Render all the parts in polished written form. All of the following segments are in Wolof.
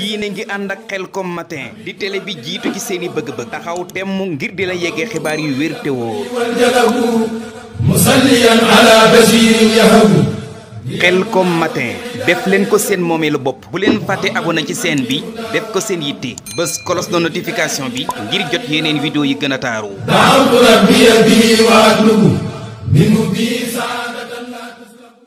yii ne ngi ànd ak Khelcom matin di télé bi jiitu ci seeni bëgg-bëgg taxaw temm ngir di la yeggee xibaar yu wér te wóor musalliyan ala basirin yahabu Khelcom matin def leen ko seen moomeelu bopp bu leen fàtte abonné ci chaîne bi def ko seen yitte bés cloche de notification bi ngir jot yeneen vidéo yi gën a taaru da'awtu rabbiya bihi wa atlubu minhu bi saadatan la tuslabu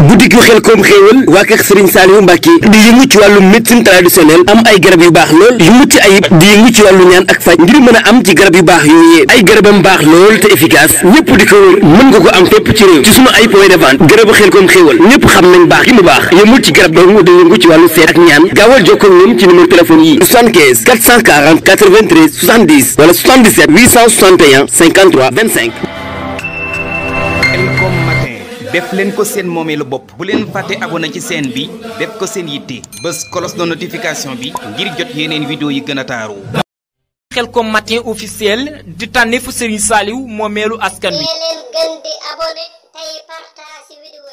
boutique Xelcom xéewal waa kër Serigne Saliou Mbacké di yëngu ci wàllu médecine traditionnelle am ay garab yu baax lool yu mucc ayib di yëngu ci wàllu ñaan ak faj ngir mën a am ci garab yu baax yooyee ay garabam baax lool te efficace ñëpp di ko wër mën nga ko am fépp ci réew ci sunu ay point de vente garabu Xelcom xéewal ñëpp xam nañ baax gi mu baax yëmul ci garab dong da yëngu ci wàllu seet ak ñaan gaawal jokkoo ñun ci numéro téléphone yi 75 440 93 70 wala 77 861 53 25. Xelcom matin def leen ko seen moomeelu bopp bu leen fàtte abonné ci chaîne bi def ko seen yitte bës cloche de notification bi ngir jot yeneen vidéo yi gën a taaru. Xelcom matin officiel di tànneefu Serigne Saliou moomeelu askan wi. leen gën di abonné tey partage vidéo